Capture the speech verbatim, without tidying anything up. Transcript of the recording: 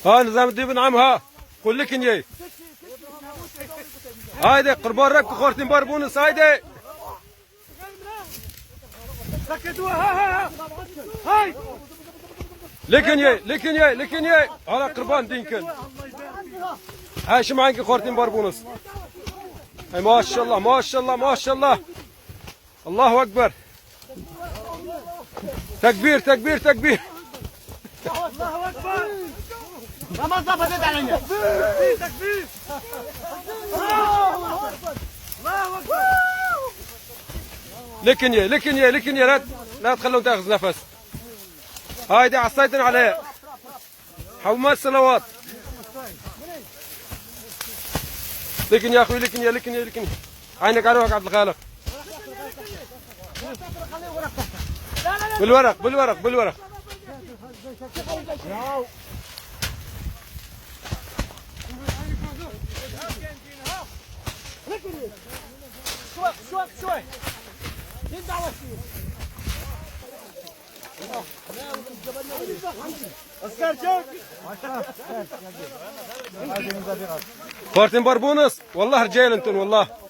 ها نظام الدين بن عم، ها. قول لك اني. هايدي قربان ربك خورتين باربونس، هايدي. سكتوا، ها، ها، ها. هاي. لكن ياي، لكن ياي، لكن ياي. على قربان دينكن. هاي شو معاك خورتين باربونس. هاي ما شاء الله، ما شاء الله، ما شاء الله. الله أكبر. تكبير، تكبير، تكبير. الله أكبر. ما، ما زبط علينا. تكبير، تكبير. الله أكبر. الله أكبر. لكن يا، لكن يا، لكن يا، لا ت-، لا تخلون تاخذ نفس. هاي دي عصايتنا عليه. حمى الصلوات. لكن يا أخوي، لكن يا، لكن يا، لكن. عينك على روحك عبد الخالق. بالورق، بالورق، بالورق. شوي، شوي، شوي. خورتين باربونس، والله رجال انتم، والله.